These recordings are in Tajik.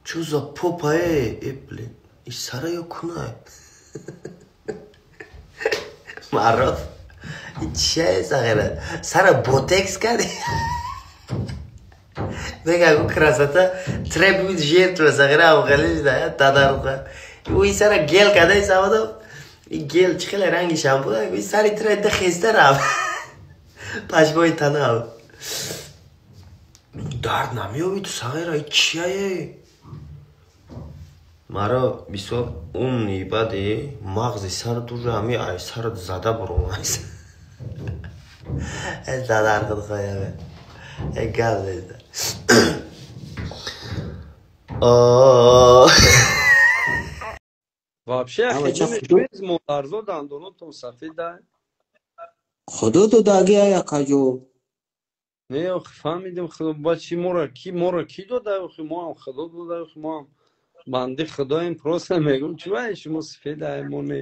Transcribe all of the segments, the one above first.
Чё за попа, э, блин, и сара ё кунай? Маъруф, чия сағира? Сара ботекс кардӣ? Мега, ку красота требует жертва, сағира, амхелиш да, тадарха. Уи сара гел кадай савадо? И гел чӣ хеле ранги шампун, и сари тира да хеста рафт. Пашмои танав. Дард намеёбӣ ту, сағира, и чияе? Маро бисёр умный баде, мағзи сарат уже ҳами ай сарат зада буромад. Э, задар худ хояме. Э, гап неста. Вообще, ахи, модарзо дандонотон сафеда. Худо додаги акаҷо. Не, охи, фаҳмидем, худо ба чи мора ки дода, охи, мо ҳам худо дода, охи, мо ҳам банди худоем, просто мегум, чува шумо сафеда, мо не.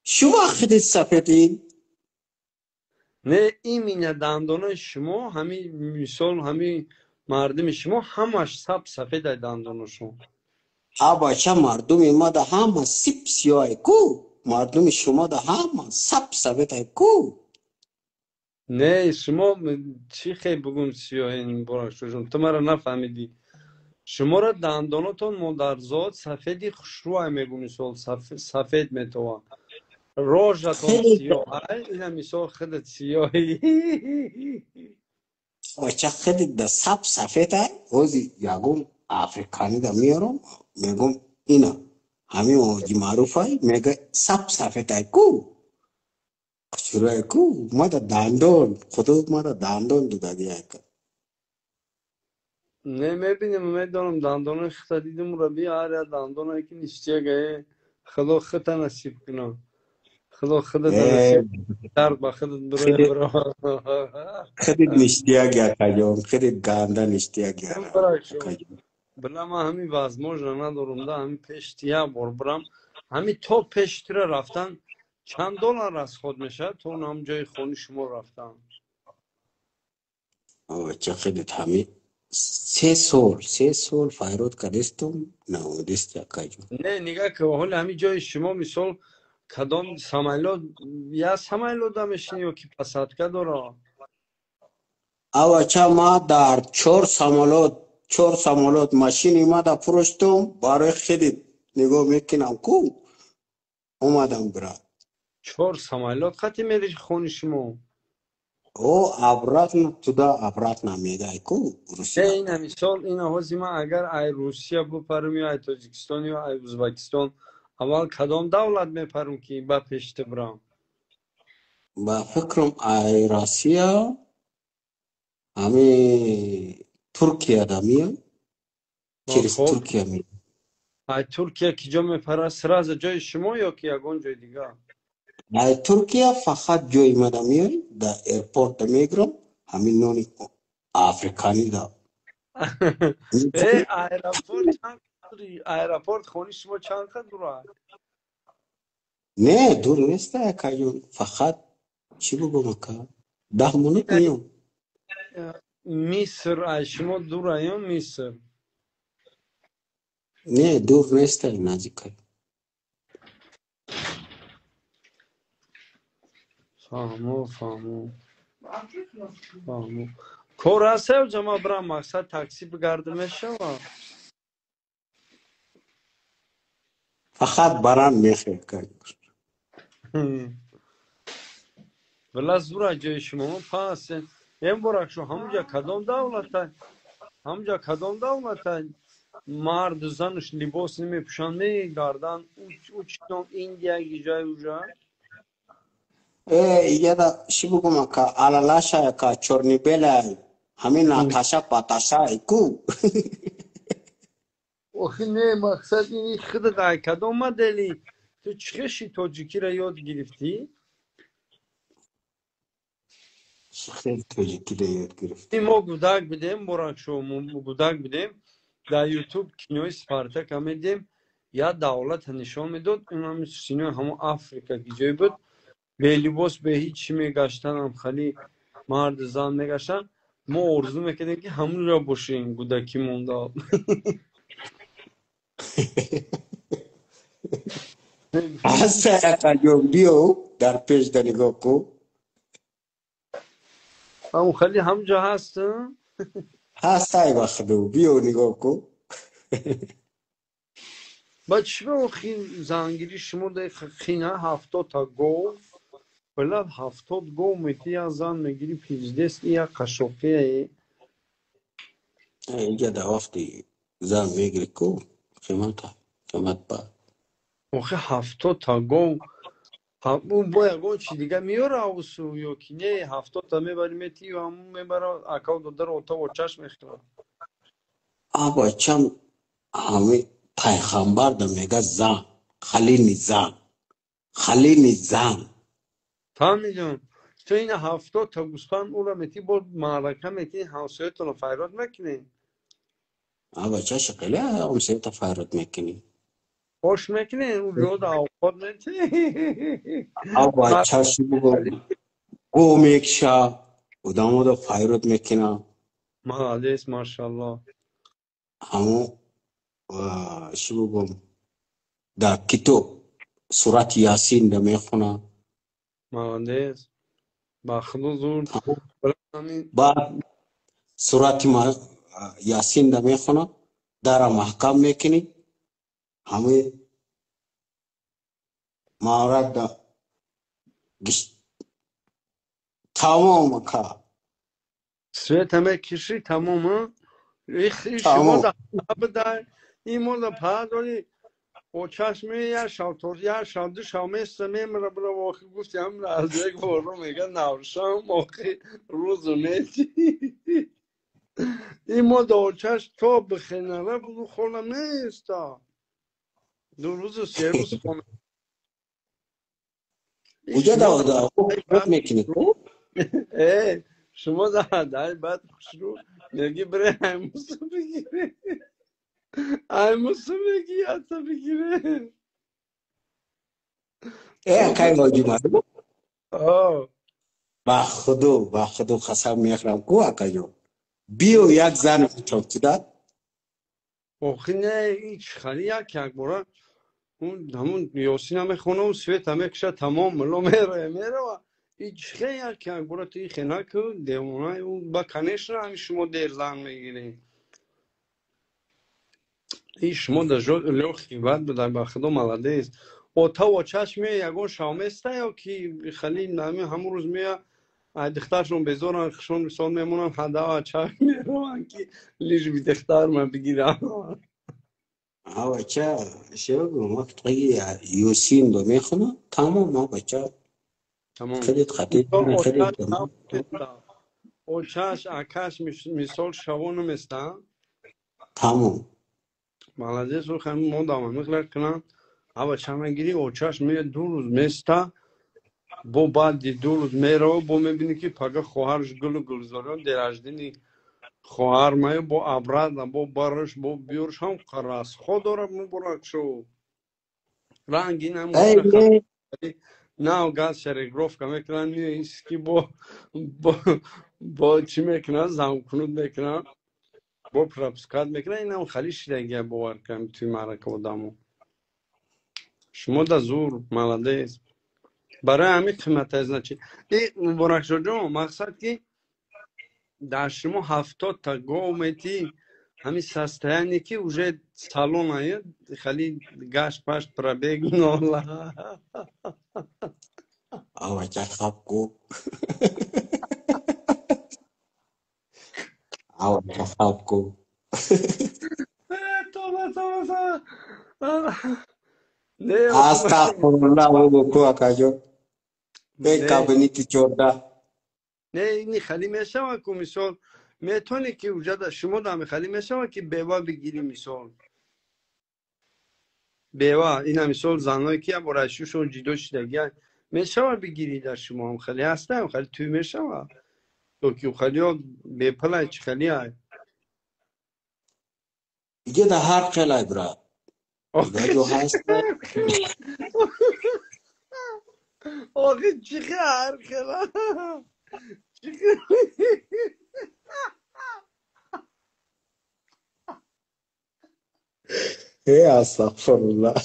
Шумо худит сафедӣ? Не, именно дандонои шумо, ҳами мисол, ҳами мардуми шумо ҳамаш саб сафеда дандоношон. А бача, мардуми ма да ҳама сип сиёҳай ку, мардуми шумо да ҳама саб сафедай ку. Не, шумо чӣ хел бугум сиёҳен, Боракшоҷон, ту маро нафаҳмидӣ. Шуморо дандонотон модарзод сафеди хушрӯай, мегум, мисол, сафед метованд. Рожатон сиёҳай, ина мисол худат сиёҳӣ. Бача, худит да саб сафедай, ҳози ягон африкани да меорам, мегум, ина ҳамин оҷи маъруфай, мега, саб сафедай ку, хушрӯай ку, мада дандон, худо мада дандон додаги ака. Не, мебинем, медонам, дандонои хита дидим, раби ҳар як дандоное ки ништиягае, худо хита насиб кунад. Худо худата насиб, дард ба худат бироя, биро. Худит ништияги, акаҷон, худит ганда ништияги, акаҷон. Била, ман ҳамин возможно надорум да ҳамин пешти як бор бирам. Ҳамин то пеши тура рафтан чанд доллар расход мешавад, то ҳам ҷои хони шумо рафтан? Ча, худит ҳамин 3 сол файрод кардистум, наомадисти, акаҷон. Не, нигаҳ ки, ҳоли ҳамин ҷои шумо, мисол, кадом самолёт, як самолётда мешинӣ ё ки посадка дора? Авача, ма дар чор самолёт, чор самолёт машини ма да фурӯштум, барои худит нигоҳ мекунам ку, омадам, брат. Чор самолёт қати мери хони шумо? О, обратно туда, обратно мегай ку. Русия. Ина мисол, ина ҳози ман агар ай Русия бупарам ё ай Тоҷикистон ё ай Ӯзбекистон, аввал кадом давлат мепарам, ки ба пешта бирам? Ба фикрам, ай Россия ҳами Туркияда миям, через Туркия миям. Ай Туркия ки ҷо мепара, сразу ҷои шумо ё ки ягон ҷои дигар? Ай Туркия фақат ҷои мада меои, да аэропорта мегирам, ҳамин нони африканӣ да. Э, аэропорт чанд, аэропорт хони шумо чанд қад дур аст? Не, дур нест, акаҷон, фақат чӣ бугум, ака, 10 минут меом. Миср ай шумо дур ё Миср? Не, дур нест, наздик. Фаҳмо, фаҳмо, фаҳмо. Кор ҳаст ё ма бирам, мақсад, такси бигардам, мешава? Фақат баран мехоҳ. Вала зура ҷои шумо пас ем, Боракшо. Ҳамуҷа кадом давлата, ҳамуҷа кадом давлата марду зануш либос намепӯшанд, мегардан? Учтон Индия гиҷай уҷа? Э, яда чӣ бугум, ака, алалаша, ака, чёрно-белая, ҳамин Наташа Паташа ку. Охи, не, мақсад, ини худат ай кадом модели, ту чӣ хеши тоҷикиро ёд гирифтӣ? Хел тоҷикиро ёд гирифтӣ? Мо гудак бидем, Боракшо, гудак бидем, дар Ютуб кинои Спартака медидем, як давлата нишон медод, унам синои ҳамон Африка ки ҷое буд, белибос, бе ҳеҷ чӣ мегаштанам, хали марду зан мегаштанд. Мо орзу мекардем, ки ҳамонро бошем, гудакӣ монда. Ҳаста акаҷон, биё дар пеш да нигоҳ кун. Ҳамун хеле ҳамҷо ҳаст? Ҳастай ба худо, биё нигоҳ кун. Ба чӣ ба охи зангирӣ шумо да хина 70 та гов, била 70 гов мети, як зан мегирӣ, пиздец, як қашоқие. Инҷа да вақти зан мегирӣ ку, қимата, қимат ба. Охи 70 та гов, ӯ бо ягон чи дига меёра авсу ё ки не, 70 та мебари мети, ё ҳамун мебара акав додару отаву очаш мехӯрад? А бачам, ҳами пайғамбар да мега зан, халини зан, халини зан. Фаҳмидам. Ту ина 70 та гӯсфанд ӯра мети, бо маърака мети, ҳамсоятонро файрод мекунӣ? А бача, шиқили ҳамсоята файрод мекунӣ. Ош мекунӣ, ӯ ҷода авқот мети? А бача, ши бугум, гов мекша, одамода файрод мекуна. Молодец, машалло. Ҳамун чӣ бугум, дар китоб сурати Ясин да мехона. Молодец, ба худо зур. Баъд сурати Ясин да мехона, дара маҳкам мекунӣ, ҳамаи маврад да тамом ака. Света мекишӣ, тамом. Шумо да ин мо да падори очаш ме, як шав то як шав, ду шав места, мемра бира. Охи гуфти ҳамра аз як боро мега навшам, охи рӯзу мети ин мо да очаш то бихенара буду хона места, 2 рӯзу 3 рӯз хона. Уҷа да мекунӣ. Э, шумо да дай баъд хушрӯ меги, бире аймусу бигире, аймусу меги, ята бигире. Э, акай Ҳоҷимар, ба худо, ба худо қасам мехӯрам ку, акаҷон, биё як зан метобтуда. Охи не, ҳеч хали як як бора ҳамун Ёсина мехонам, света мекуша, тамом, мило мерава, мерава. Ичхе як як бора ту ихе наку, девона. Ба конечно, ҳами шумо дер зан мегиред. И шумо да лёгкий бад буда, ба худо молодец. Отав очаш ме ягон шав места ё ки хали нами ҳамун рӯз мея, ай духтаршон безоран, хушон мисол мемонанд, ҳадава чак мераванд, ки лишь бы духтар ма бигирам? А бача, шебагум, вақти Ёсин до мехона, тамом, а бача. Тамом. Хеле хатир, хеле. Очаш, акаш мисол шаво наместа? Тамом. Молодец. Охи мо дама миқлар кунанд, ава чама гири, очаш ме 2 рӯз места, бо баъди 2 рӯз мерава, бо мебинӣ, ки пага хоҳарш гулу гулзориён день хоҳар маю, бо обратно, бо бараш, бо биёрш, ҳам расход дорад. Муборак шо, ранги нав газ шерегровка мекунанд, ки бо чӣ мекунанд, замкнут мекунанд, бо пропускать мекунанд. Инам хали шидагия, бовар кунам, туи маърака одамо. Шумо да зур, молодец. Барои ҳамин қимата, значит, и Муборакшоҷон, мақсад ки дар шумо 70 та гов мети, ҳамин состояние ки уже салон ая, хали гашт пашт, пробег нола. Авача, хаб ку, авача, хаб ку. Тоба, тоба, тоба! Не. Астағфируллоҳ ку, акаҷон, бе кабинети 14. Не, ини хали мешава ку, мисол метавонӣ ки уҷада шумо дами хали мешава ки бева бигирӣ, мисол бева, ина мисол заное ки ябора шушон ҷидо шидагия, мешава бигирӣ? Дар шумо ҳам хали ҳастаам, хали тӯй мешава ё ки халиё бепалай, чӣ хали ай? Иҷа да ҳар хелай, брат, ҷо ҳаст. Охи чӣ ҳар хела? Чӣ Э, астағфируллоҳ.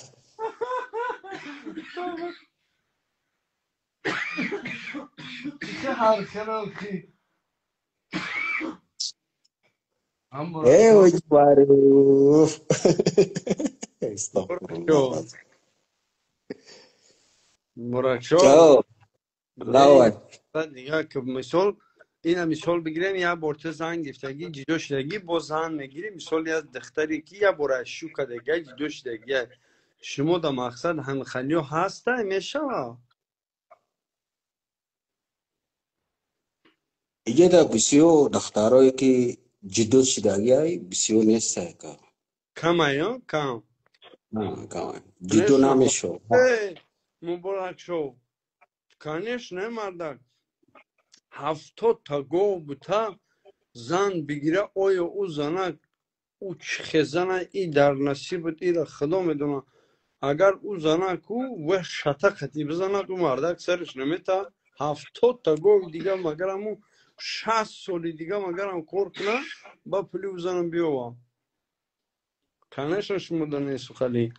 Э, ҳоҷи Маъруф. Астағфируллоҳ. Муракшо. Давай. Мисол ина мисол бигирем, як бор ту зан гирифтагӣ, ҷидо шудагӣ, бо зан мегирӣ, мисол як духтаре ки як бор аз шу кардагӣ, ҷидо шудагӣ. Шумо да мақсад ҳамхалиё ҳаста мешава? Иҷода бисёр духтарое ки ҷидо шудагиай бисёр нестае ка. Камай, кам. Камай. Ҷидо намешава. Муборакшо. Конечно, мардак. 70 та гов бута зан бигира, оё ӯ занак ӯ чӣ хезана и дар насибат ира худо медона. Агар ӯ занак ӯ ва шата қатӣ бизанад, ӯ мардак сараш намета. 70 та гови дига магарам ӯ 60 соли дига магарам кор куна, ба пули ӯ занам биёва. Конечно, шумо да несу хали.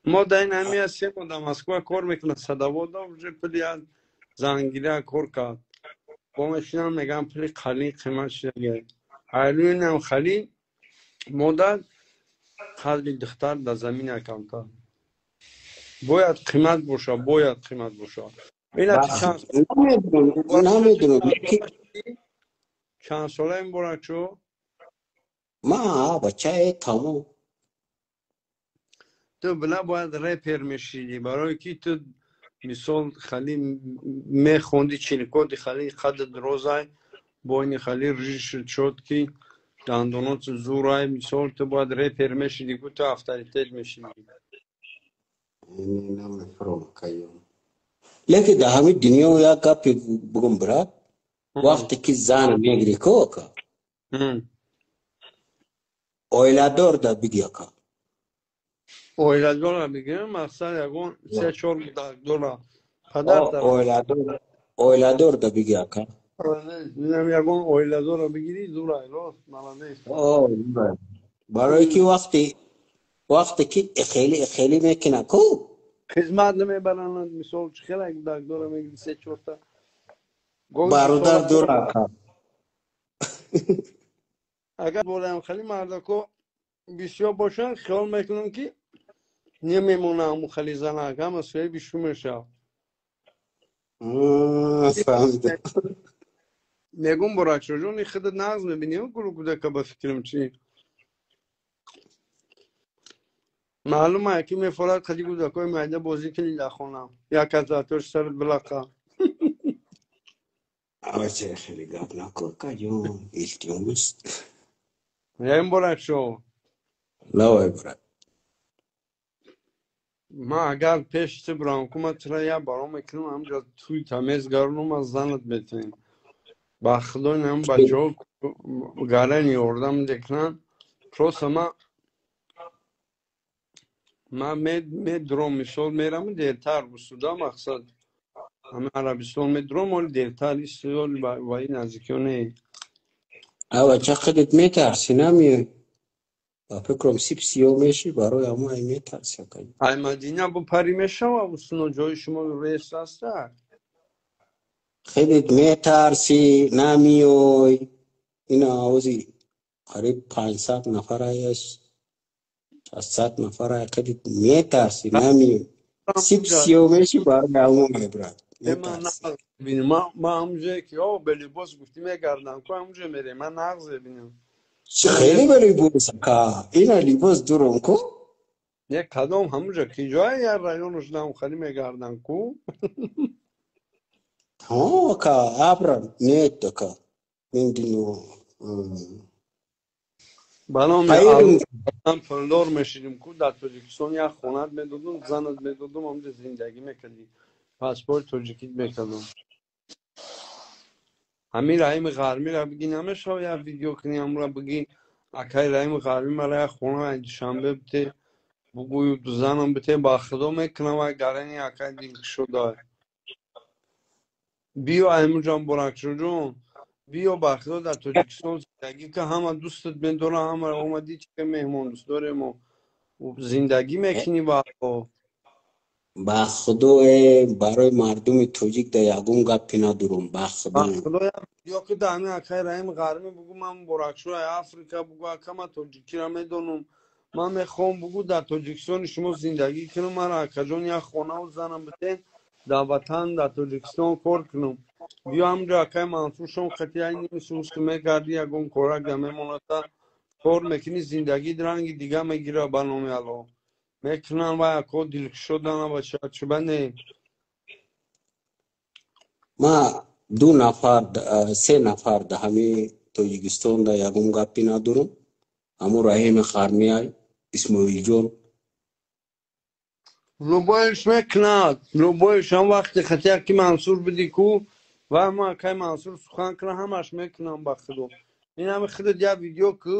Мо да ин ҳамия се моҳ дар Москва кор мекунад, садовода уже пули зангирия кор кард. Бо мешинам мегам пули қалин қимат шудагӣ. Айлуинам хали модар қалби духтар дар замина камтар. Бояд қимат боша, бояд қимат боша. Ина намедонам. Чанд солаем Боракшо? Ма бачае тамом. Ту била бояд репер мешидӣ, барое ки ту мисол хали мехонди чиликоди хали қадд розай, бо ини хали риш чотки дандонот зурай, мисол ту бояд репер мешидӣ, ку ту авторитет мешидӣ. Лекин дар ҳамин дунё як гапе бугум, брат, вақте ки зан мегирӣ ко ака, оиладор да биги ака. Оиладора бигирем, мақсад ягон се-чор муддатдора. Падар оиладор да биги ака. Ягон оиладора бигирӣ, зурай, рост, молодец. Барое ки вақте ки хеле хеле мекунад ку хизмат намебаранд, мисол чӣ хеле муддатдора мегирӣ се-чорта. Бародар дора ака. Агар болаям хеле мардако бисёр бошанд, хиёл мекунам ки намемонам хали занак, ҳама соҳиби шу мешавад. Фаҳмидам. Мегум Боракшоҷон, и худат нағз мебинӣ, гулу кӯдака ба фикрам чӣ? Маълум ае ки мефорад қади кӯдакҳои майда бозӣ кунӣ дар хона. Як аз атош сарат билақа. Авача хеле гап накун, каҷон, илтимос. Яим Боракшо. Лавай, брат. Ма агар пеш ту бирам, ку ма тура як баром мекунам, ҳамҷо туй тамез гаронум, аз занат метавем. Ба худо ин бачаҳо гарани ёрдам мекунанд. Просто ма медуром, мисол мерам дертар бусуда мақсад. Ҳама Арабистон медуром, оли дертар истиёл ва ин наздикиё не. Ава ча худат метарсӣ, намеоӣ? Ба фикрам сип сиёҳ мешӣ, барои ҳамон ай метарсӣ. Ай Мадина бупарӣ мешава, усуно ҷои шумо рейс аста? Худат метарсӣ, намеоӣ. Ина овози қариб 500 нафар аст, 600 нафар ай, худат метарсӣ, намеоӣ. Сип сиёҳ мешӣ, барои ҳамон ай, брат. Ма ҳамунҷое ки бе либос гуфтӣ мегардам, ку ҳамунҷо мерем, ман нағз мебинам. Хеле бе либос ака, ина либос дурам ку? Не, кадом ҳамунҷо ки ҷое як району шудам, хеле мегардам ку? Ҳо, ака, абра нет, ака. Мендину. Ба номи пулдор мешидим ку, дар Тоҷикистон як хонат медодум, занат медодум, ҳамунҷо зиндагӣ мекардӣ. Паспорт тоҷикит мекардам. Ҳамин Раҳими Ғармиро бигӣ намешава як видео кунӣ, ҳамуро бигӣ акай Раҳими Ғармӣ мара як хона Душанбе бите, бугӯю занам бите, ба худо мекунам вай гарани акай дилкушода. Биё Аймуҷон Боракшоҷон, биё ба худо дар Тоҷикистон зиндагӣ ка, ҳама дӯстат медоранд, ҳама омадӣ чӣ меҳмон дӯст дорем мо. Зиндагӣ мекунӣ ба Ба худо, барои мардуми тоҷик да ягон гапи надорум, ба худо. Ё ки да ҳамин акаи Раҳим Ғармӣ бугӯ, ман Муборакшоҳи Африка бугӯ, ака, ман тоҷикиро медонам, ман мехоҳам, бугӯ, дар Тоҷикистони шумо зиндагӣ кунам, мара, акаҷон, як хонаву занам битен, дар ватан, дар Тоҷикистон кор кунам. Биё ҳамҷо акаи Мансур шом қати ай нимисумс ки мегардӣ, ягон корак да мемоната, кор мекунӣ, зиндагӣ ранги дига мегира. Ба номи Аллоҳ, мекунан вай ако дилкушодана бача, чуба не? Ма ду нафар, се нафар да ҳами Тоҷикистон да ягон гапи надорум. Ҳамо Раҳими Хармиай, Исмоилҷон. Любой ш мекунад, любой ш. Ҳам вақте хати ки Мансур бидӣ ку ва ма акай Мансур сухан кунам, ҳамаш мекунам, ба худо. Ин ҳами худат як видео ку,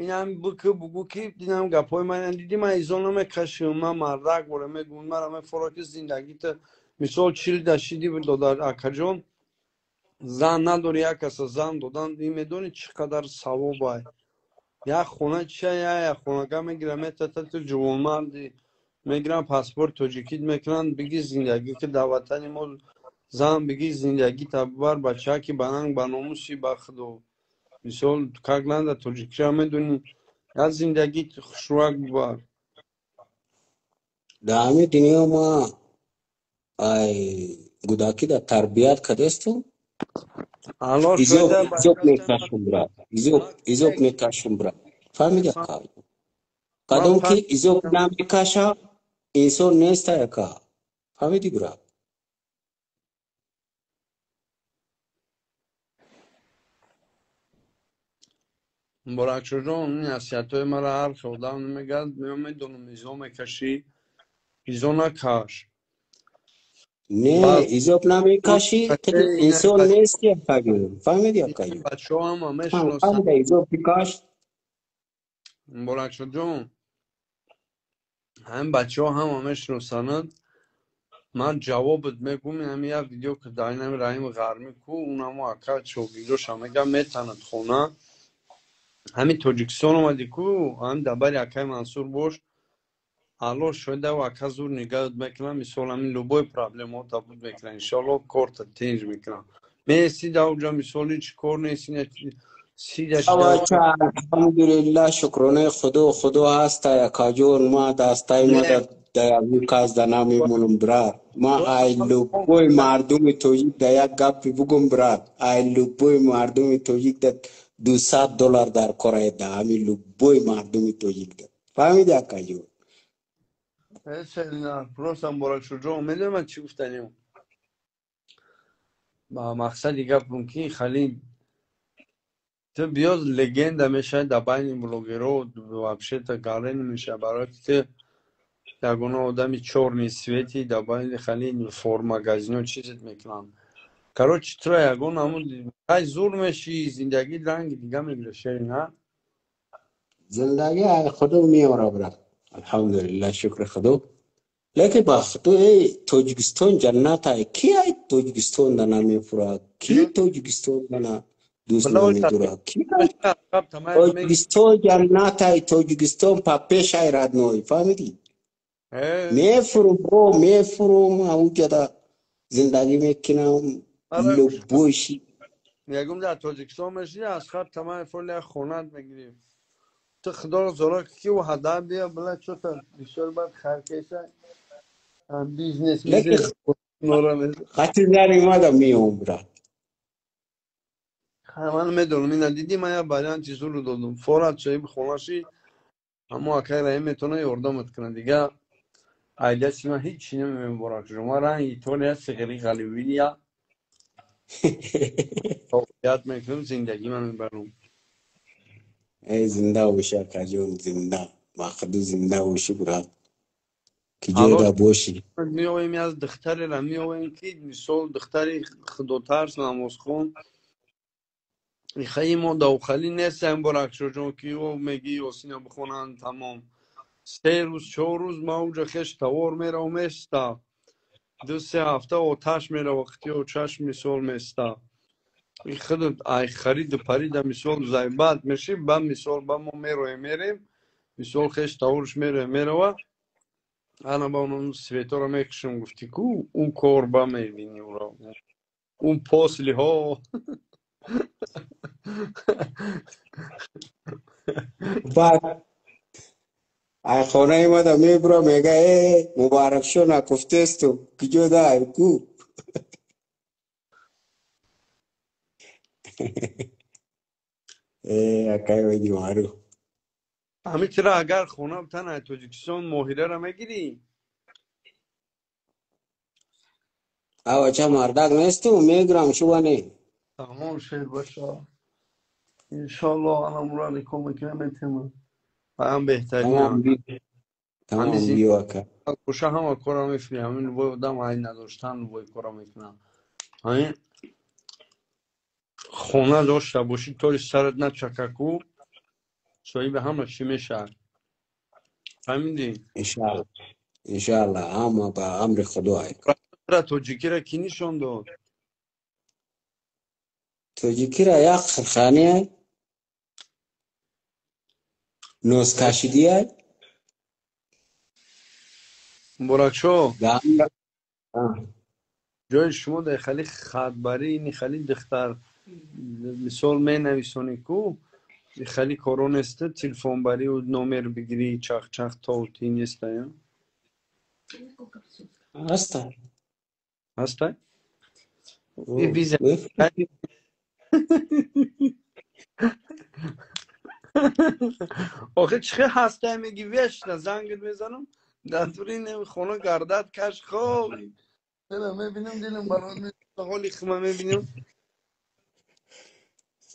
инам бикӯ, бугӯ ки инам гапҳои ман дидӣ, ман изо намекашам, ман мардак бора мегӯм, мара мефора ки зиндагита мисол чил дашиди, додар, акаҷон, зан надори, як каса зан додан, ин медонӣ чӣ қадар савобай? Як хона чия, як хонага мегира, метата, ту ҷувонмарди, мегирам, паспорт тоҷикит мекунанд, биги зиндагӣ ки дар ватани мо, зан биги, зиндагита бибар, бачаки ба нанг ба номуси, ба худо, мисол, как надо, тоҷикиро медонӣ, як зиндагӣ хушрӯак бибар. Дар ҳамин дунё ма ай гудакӣ да тарбият кардесту. Изоб мекашум, брат, изоб мекашум, брат, фаҳмиди, ака? Кадом ки изоб намекаша, инсон неста, ака, фаҳмиди, брат? Муборакшоҷон, ин насиҳатҳои маро ҳар хел одам намегӯяд. Медонам, изо мекашӣ, изо накаш. Не, изоб намекашӣ, инсон нести, акаҷон, фаҳмиди, акаҷон? Бачаҳо ҳама мешиносанд. Изоб бикаш. Муборакшоҷон, ҳамин бачаҳо ҳама мешиносанад. Ман ҷавобат мегӯм, ҳами як видео ки дар инами Раҳими Ғармӣ ку, унамо ака шогирдоша мегӯям, метанад хона. Ҳамин Тоҷикистон омадӣ ку, ҳамин дар бари акаи Мансур бош, Алло шоҳидаву ака зур нигаҳат мекунам. Мисол, ҳамин любой проблемаота буд мекунам, иншоалло, корта тенҷ мекунам. Меси дар уҷа, мисол, ҳеҷ кор нест. Алҳамдулилла, шукронаи Худо, Худо ҳаста, акаҷон. Ма дастаи ма кас да намемонам, брат. Ма ай любой мардуми тоҷик да як гапи бугум, брат. Ай любой мардуми тоҷик да 200 доллар дар кора да ҳами любой мардуми тоҷик да, фаҳмиди, акаҷон? Просто, Муборакшоҷон, медонӣ ман чӣ гуфтанем? Ба мақсади гапам ки хали ту биё, легенда мешавӣ дар байни блогерҳо, вообще-то гарени мешавӣ, барои ки ту ягона одами чёрный цвет и дар байни хали формагазино чизет мекунанд. Короче, тура ягон ҳамун ай зур мешӣ, зиндагӣ ранги дига мегира, шерин, а? Зиндагӣ ай худо меора, брат, алҳамдулилла, шукри худо. Лекин ба худо, эй, Тоҷикистон ҷаннат ай. Ки ай Тоҷикистон да намефурад? Ки Тоҷикистон да на дӯст намедорад? Ки Тоҷикистон ҷаннат ай? Тоҷикистон папеш ай, родной, фаҳмидӣ? Мефурум, бо мефурум, ауҷада зиндагӣ мекунам, любой ши. Ягум дар Тоҷикистон меши, аз хаб тамаи фоли як хонат мегирӣ. Ту худоро зора ки ӯ ҳада бия, била чота бисёр бад харкеша бизнес. Хати зари мада меом, брат. Ман медонам, ина дидӣ, ман як варианти зуру додум. Форат шаиб хонаши, ҳамо акай Раҳим метавона ёрдамат кунад. Дига айдаси ман ҳеҷ чи намемеборак. Шумо ранги Итолия сиғри ғаливия фаъолият мекунам, зиндагӣ ман мебарам. Эй, зинда бошӣ, акаҷон, зинда, бахуду зинда бошӣ, брат, ки ҷойда бошӣ. Меоем, аз духтареро меоем, ки мисол духтари худотарс, намозхон. Ихаи мо давхалӣ нестем, Боракшоҷон, ки ё мегӣ ёсина бихонанд, тамом. 3 рӯз, 4 рӯз ма уҷа хеш тавор меравм, места, 2-3 ҳафта оташ мерава, вақти очаш мисол места. Худ ай хариду парида, мисол, зайбат меши, ба мисол ба мо мероем, мерем. Мисол хеш таворш мерава, ана ба он светора мекушам, гуфти ку ӯ кор ба мебини уро. Ӯ послиҳо. Баъд ай хонаи мада мебура, мега э мубаракшо накуфтесту куҷо дай ку. Э акай вади маъруф. Ҳамин чира агар хона битан ай Тоҷикистон моҳираро мегирӣ? Авача мардак несту, мегирам шува не. Тамом шед баша. Иншоаллоҳ ана мура никоҳ мекунам, метемам. Ҳам беҳтаринам. Тамом биё ака. Куша ҳама кора мефири, ҳамин любой одам ай надоштан любой кора мекунам. Ҳамин хона дошта бошӣ, тори сарат начакаку, соҳиби ҳама чӣ мешавад. Фаҳмидӣ? Иншоаллоҳ. Иншоаллоҳ, ҳама ба амри Худо ай. Тоҷикиро кӣ нишон дод? Тоҷикиро як хирхани ай, носкашидӣ ай. Муборакшо, ҷои шумо дар хали хатбарӣ, ини хали духтар мисол менависонӣ ку, хали коро неста, телефонбарию номер бигирӣ, чахчах тоути неста, я? Ҳаста. Ҳаста? Виза. Охе чӣ хел ҳаста мегӣ, вешна зангат мезанам, дар тури хона гардад каш хоб. Мебинам дилам барот мезанад, ҳоли хима мебинам.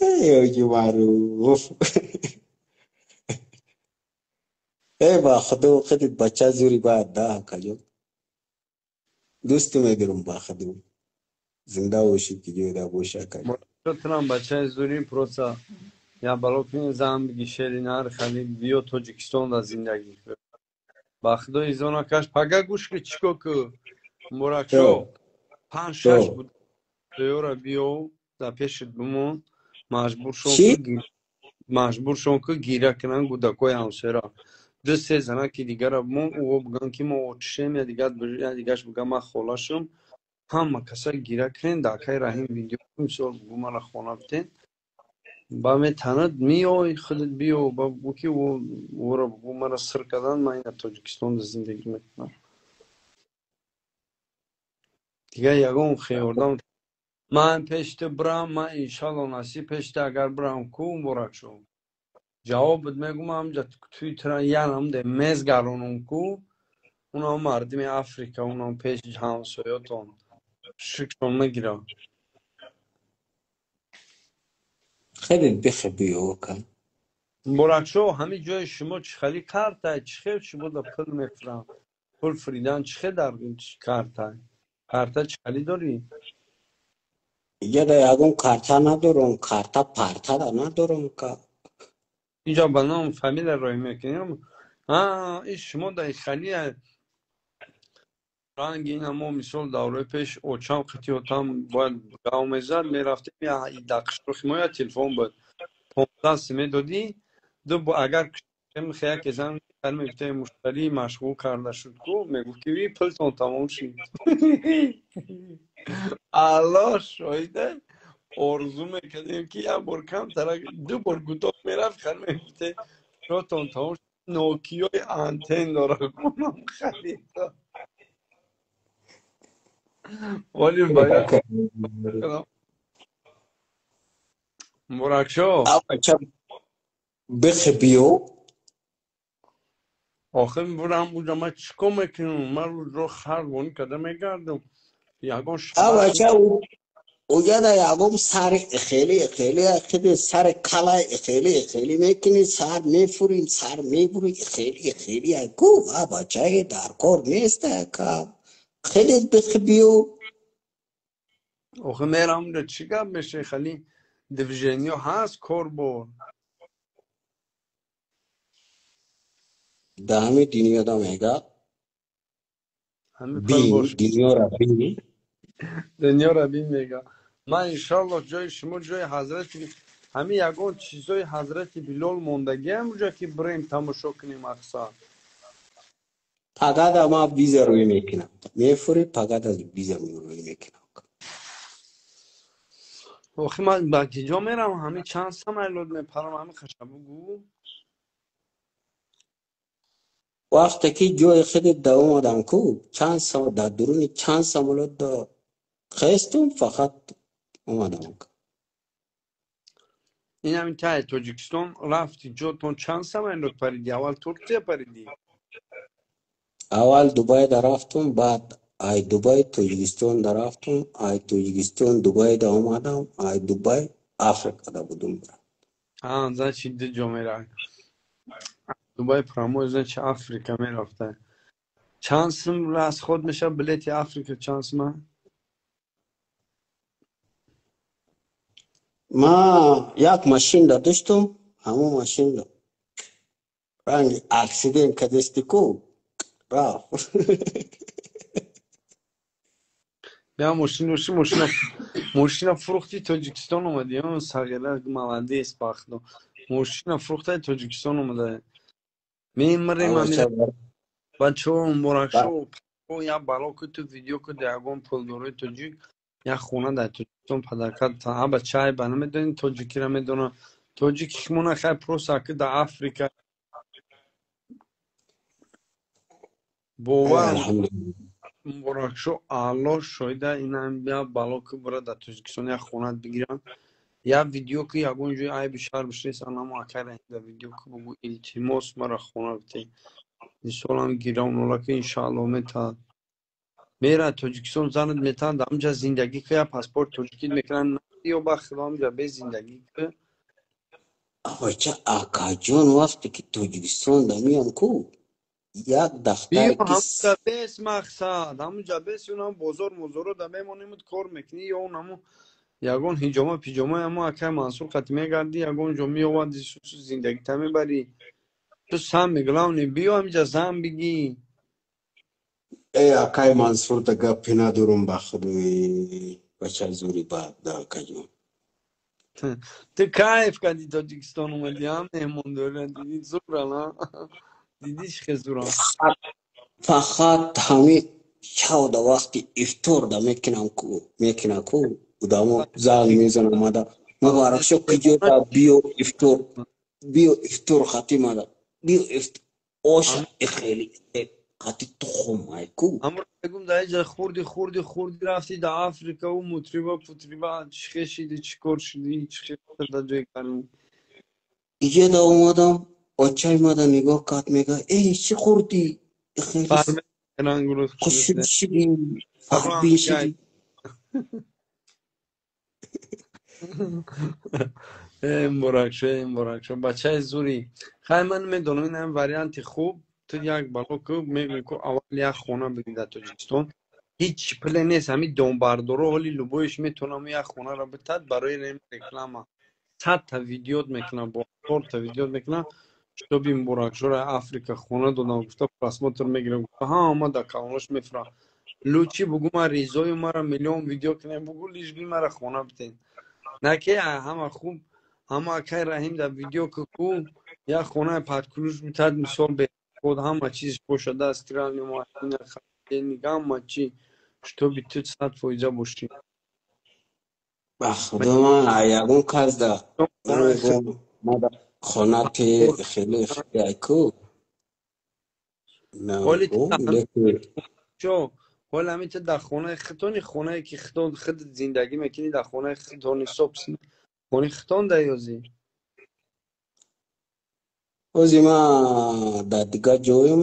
Эй оҷи маъруф. Эй ба худо худит бача зури баъд да акаҷон. Дӯст медорам ба худо. Зинда бошӣ ки ҷойда бошӣ акаҷон. Тунам бачаи зури просто я бало кунӣ зан биги шери нар хали биё Тоҷикистон да зиндагӣ кун. Ба худо изона каш пага гӯш ки чӣ ко ку Муборакшо 5-6 буд ёра биё дар пешит бимон, маҷбур шон ку гира кунанд гудакои ҳамсояро. 2-3 занаки дигара бимон, ӯ бигӯянд ки мо отчишем, я дигаш бигӯяд ман холашам. Ҳама каса гира кунен, дар акаи Раҳим видео мисол бигӯ мара хона битен. Ба метанад меой худат биё, ба бигӯ ки ӯро бигӯ мара сир кардан, ман ина Тоҷикистон зиндагӣ мекунам. Дигар ягон хеёрдам ман пешти бирам, ман иншалло насиб пешти агар бирам ку Муборакшо. Ҷавоб бид мегӯм ҳамҷа туи тира янам де мез гаронум ку, унам мардими Африка, унам пеши ҳамсоётон шикшон мегирам. Хеле бихе биё ака. Муборакшо, ҳамин ҷои шумо чӣ хели картай, чӣ хел шумо да пул мефурам? Пул фуридан чӣ хел дар картай? Карта чӣ хели дорӣ? Иҷа да ягон карта надорам, карта парта да надорам ка. Иҷа ба ном фамилия роҳӣ мекунем. Ин шумо да хали ранги ина мо мисол давраи пеш очам қити отам бояд гав мезад, мерафтем дар қишлоқи мо я телефон буд. 15 сим медодӣ, ду агар яке зан мегуфта муштарӣ машғул карда шуд ку, мегуфт ки ви пултон тамом шуд. Аллоҳ шоҳида, орзу мекардем ки як бор камтар, ду бор гудок мерафт, хар мегуфте ротон тамом шуд, нокиёи антен дора кунам харида. Вале бояд Муборакшо. Бихе биё. Охир бурам буҷа ман чӣ кор мекунам? Ман рӯзро харвонӣ карда мегардам. Ягон Авача уҷа да ягон сари хеле хеле хеле сари калай хеле хеле мекунӣ, сар мефурим, сар мебурӣ, хеле хеле ку авачае дар кор нест ака. Хеле бихе биё. Охир мерам унҷа чӣ гап мешавӣ? Хали движениё ҳаст кор бор. Да ҳамин дунёда мега бин, дунёра бин. Дунёра бин мега. Ман иншоаллоҳ ҷои шумо ҷои Ҳамин ягон чизои ҳазрати Билол мондагиам уҷа ки бирем тамошо кунем аксар. Пагада ма виза рӯй мекунам. Мефури пагада виза рӯй мекунам. Охи ман ба киҷо мерам? Ҳамин чанд самолёт мепарам, ҳамин хаша бугӯ. Вақте ки ҷои худат да омадам ку, чанд дар дуруни чанд самолёт да хестум, фақат омадам. Ин ҳамин таи Тоҷикистон рафти ҷотон чанд самолёт париди? Аввал Туркия париди? Аввал Дубай да рафтум, баъд ай Дубай Тоҷикистон да рафтум, ай Тоҷикистон Дубай да омадам, ай Дубай Африка да будум. А, значит, ду ҷо меравӣ. Дубай прямой, значит, Африка мерафта. Чанд сум расход мешавад билети Африка, чанд сума? Ма як машин да доштум, ҳамон машин да ранги аксидент кадести ку рафт. Я мошин дошти, мошина фурӯхти Тоҷикистон омадӣ, сағира молодец бахто. Мошина фурӯхтаи Тоҷикистон омада. Мемирем бачаҳо муборакшо як бало ку ту видео ку дар ягон пулдорои тоҷик як хона дар Тоҷикистон падаркат ҳа чай ба намедонӣ тоҷикиро медонам. Тоҷики шумо хай просто аки дар Африка. Бовар муборакшо Аллоҳ шоҳида инам як бало ку бира дар Тоҷикистон як хонат бигирам. Як видео ки ягон ҷои айби шаҳр бишнес анамо акай да видео ку бугӯ илтимос мара хона битӣ. Мисолам гирам нола ки иншааллоҳ метаҳад. Мера Тоҷикистон занат метаҳад ҳамҷа зиндагӣ ку як паспорт тоҷикит мекунанд ё ба худо ҳамҷа бе зиндагӣ ку. Абача акаҷон вақте ки Тоҷикистон да миём ку як дафтаре ки ҳамҷа бес мақсад ҳамҷа бес унам бозор мозоро да мемонимуд кор мекунӣ ё унамо ягон ҳиҷома пиҷома амо акай Мансур қати мегардӣ ягон ҷо меоварди сусу зиндагита мебарӣ. Ту сами главный биё ҳамҷа зан бигӣ. Э акай Мансур да гапи надорум ба худои бача зури бад да акаҷон. Ту кайф кардӣ Тоҷикистон омадӣ, ҳам меҳмондорӣ дидӣ зура на? Дидӣ чӣ хел зура? Фақат ҳамин чавда вақти ифтор да мекунам ку, мекунам ку, одамо занг мезанам омада. Муборакшо киҷо да биё ифтор, биё ифтор хатимада, биё ифтор оша хеле қати тухм ай ку. Амро мегум дар инҷа хурди хурди хурди рафти дар Африка у мутриба путриба чӣ хел шиди, чӣ кор шиди, чӣ хел дар ҷои карни. Иҷа да омадам, очай мада нигоҳ кард, мега эй чӣ хурдӣ? Хеле хушуд шиди, фарбин шиди. Э муборакшо, э муборакшо, бачаи зурӣ. Хай ман медонам ин ҳам варианти хуб. Ту як бало ку мегӯӣ ку аввал як хона бигир дар Тоҷикистон. Ҳеҷ пуле нест, ҳамин домбардоро ҳоли любоиш метавонам як хонаро битад барои реклама. 100 та видеот мекунам, бо 4 та видеот мекунам, шитоби муборакшоро Африка хона додам, гуфта просмотр мегирам, гуфта ҳама дар калонош мефурам. Лучи бугӯ ман ризою мара миллион видео кунем, бугӯ лиш би мара хона битен. На ки ҳама хуб, ҳама акай Раҳим дар видео ку як хонаи падкулуш битад, мисол бе худ ҳама чиз бошада, стиральный машина, холодильник, ҳама чи, шитоби ту 100% бошӣ. Ба худо ман ягон кас да намегӯям мада хона те хеле хеле ай ку. Ҳоли ҳоли ҳамин ту дар хонаи худтони, хонае ки худтон худат зиндагӣ мекунӣ, дар хонаи худтони собственно хонаи худтон да ёзӣ. Ози ма дар дигар ҷоем,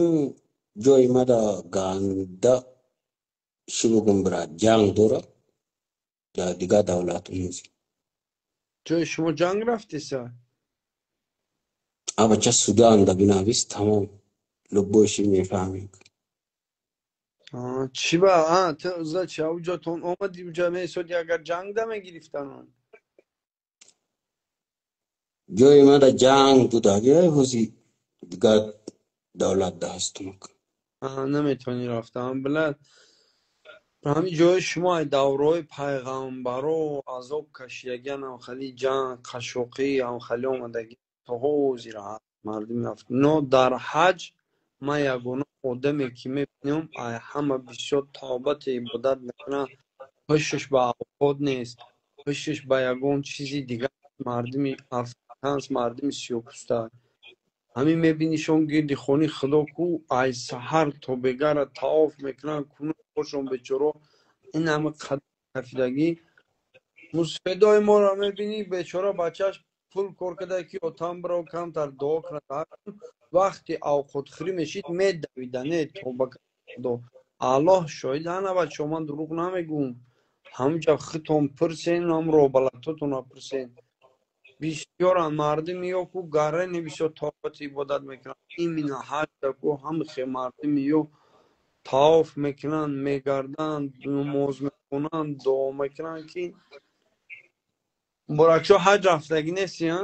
ҷои ма да ганда чӣ бугум брат, ҷанг дора дар дигар давлат мези. Ҷои шумо ҷанг рафтеса? Абача Судан да бинавис тамом. Любойши мефаҳмем. Чӣ ба? Ту значи ауҷатон омадӣ уҷа месоди агар ҷанг да мегирифтан? Ҷои ма да ҷанг будаги ҳози дигар давлат да ҳастум. Наметавонӣ рафтан, билад. Ҳамин ҷои шумо ай давраҳои пайғамбаро азоб кашидагиан, ҳамхали ҷанг, қашшоқӣ, ҳамхали омадагӣ то ҳозир ҳаст мардуми Но дар ҳаҷ ман ягона одаме ки мебинам, ай ҳама бисёр тавбату ибодат мекунанд, ҳушаш ба авқот нест, ҳушаш ба ягон чизи дигар. Мардуми африканс, мардуми сиёҳпӯста. Ҳамин мебинишон гирди хони Худо ку ай саҳар то бегара таоф мекунанд, куношон бечоро ин ҳама қадр кафидагӣ. Мусфедои моро мебинӣ, бечора бачааш пул кор карда ки отам биро камтар дуо кунад. Вақти авқотхӯрӣ мешид, медавида, не тоба Худо. Аллоҳ шоҳид, ана бачаҳо, ман дурӯғ намегӯм. Ҳамҷа худтон пурсен, ҳам робалатотонро пурсен. Бисёранд мардуми ё ку гарани бисёр тоати ибодат мекунанд. Именно ҳаҷда ку ҳамхе мардуми ё таоф мекунанд, мегарданд, намоз мехонанд, дуо мекунанд ки Муборакшо ҳаҷ рафтагӣ нести, а?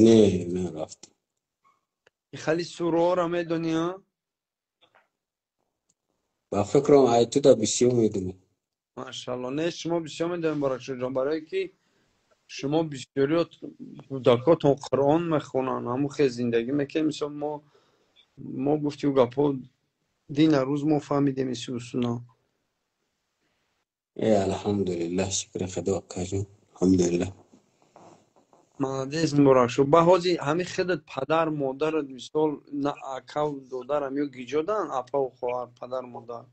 Не, нарафтам. Хали сураҳоро медонӣ, а? Ба фикрам ай туда бисёр медонам. Машалло, не, шумо бисёр медонед, Муборакшо ҷон, барое ки шумо бисёриё кӯдакотон Қуръон мехонанд, ҳамун хел зиндагӣ мекунед. Мисол мо гуфтем гапҳо дина рӯз мо фаҳмидем иси усуна. Э, алҳамдулиллаҳ, шукри Худо, акаҷон. Алҳамдулиллаҳ. Молодец, Муборакшо. Ба ҳозир ҳамин худат падар модарат мисол на акаву додарам ё гиҷоданд, апаву хоҳар, падар модар?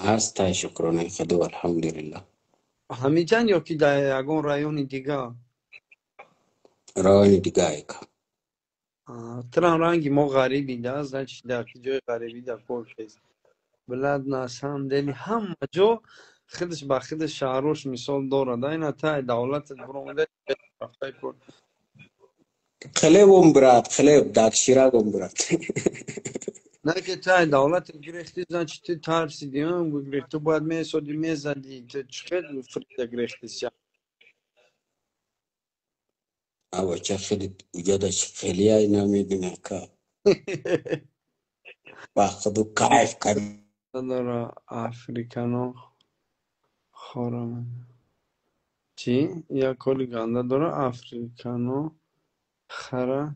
Ҳастай, шукронаи Худо, алҳамдулиллаҳ. Ҳамиҷан ё ки дар ягон райони дигар? Райони дигар ака. Турам ранги мо ғарибӣ да, значит дар ҷои ғарибӣ дар кор кест. Блядь, на самом деле ҳама ҷо худаш ба худаш шаҳрош мисол дорад. Ина тай давлатат буромада рафтай кор. Хлебом, брат, хлеб, дакширагом, брат. На ки тай давлатат гирехти, значит ту тарсиди, гирехти, ту бояд месоди, мезади, ту чӣ хел фрида гирехтися? Авача хеле уҷадаш хеле намедонам ка. Ба худу кайф кард. Дора африкано хорам. Чӣ? Як коли ганда дора африкано хара.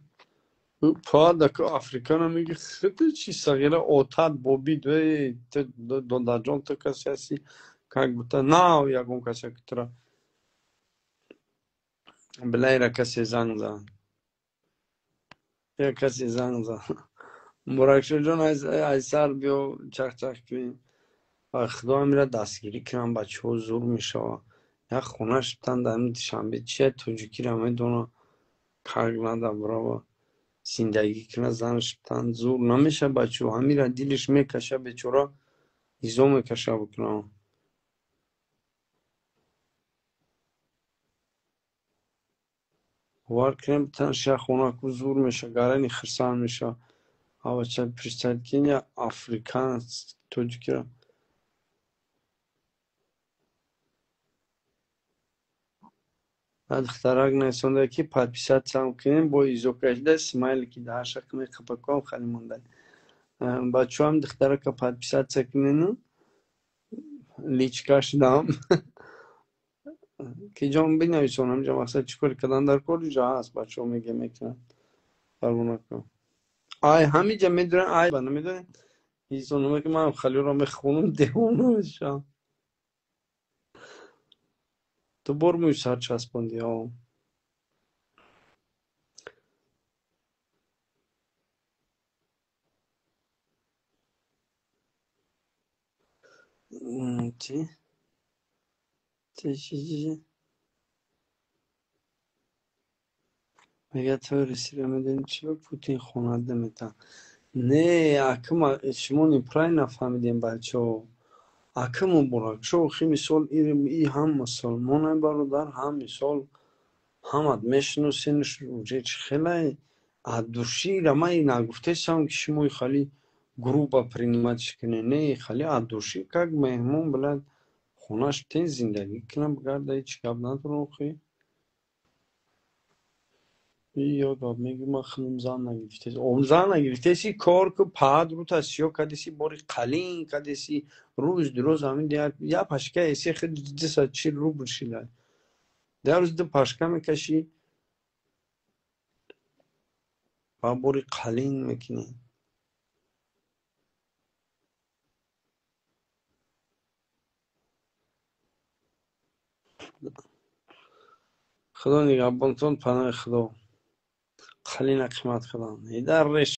Па даку африкано меги хиди чи сағира отат бобид, эй додаҷон, ту касе ҳасти, как будто нав ягон касе ки тура билайра касе занг зад. Як касе занг зад. Муборакшоҷон, ай сар биё чах-чах кунем. Ба Худо ҳамира дастгирӣ кунам, бачаҳо зур мешавад. Як хона шудан дар ҳамин Душанбе, чия тоҷикиро медонад, как надо бирава зиндагӣ кунад, зан шудан зур намешавад бачаҳо. Ҳамира дилаш мекаша, бечора изо мекаша бикунад. Бовар кунем, битанаш як хона ку зур мешавад, гарани хирсанд мешавад. Авача представить кунед як африканец тоҷикиро. Духтарак нарасонда ки подписаться кунем, бо изо кашида смайлики даҳаша меқапаком хали монда. Бачаҳоам духтарака подписаться кунену личкаш дам. Ки ҷон бинависон ҳамҷа мақсад чӣ кор кардан дар кор ҷо ҳаст, бачаҳо мега мекунанд. Фармона кун. Ай ҳамиҷа медонанд, ай ба намедонед. Инсонҳое ки ман халиро мехонам, девона мешавам. Ту бор мӯи сар часпондӣ, о. Чӣ? Чӣ, чӣ, чӣ? Мега ту Русияро медонӣ, чӣ ба Путин хонад наметавонад? Не, акма шумо неправильно фаҳмидем, бачаҳо. Ака Муборакшо, охи мисол и ҳам мусулмонай бародар, ҳам мисол ҳамат мешиносенш, уже чӣ хелай аз душира ман нагуфтесам ки шумо хали грубо принимать кунед. Не, хали аз души как меҳмон блядь хонаш битен зиндагӣ кунам, бигарда ҳеҷ гап надорам охи. Ёд меги ман худам зан нагирифтес. Зан нагирифтеси, кор ку, паҳат рута сиё кадеси, бори қалин кадеси, рӯз дурӯз ҳамин я пашка эси хид 240 рубл шида. Дар рӯз ду пашка мекашӣ, ба бори қалин мекунӣ. Худо нигаҳбонтон, паноҳи Худо. Қалина қимат карданд. Дар реш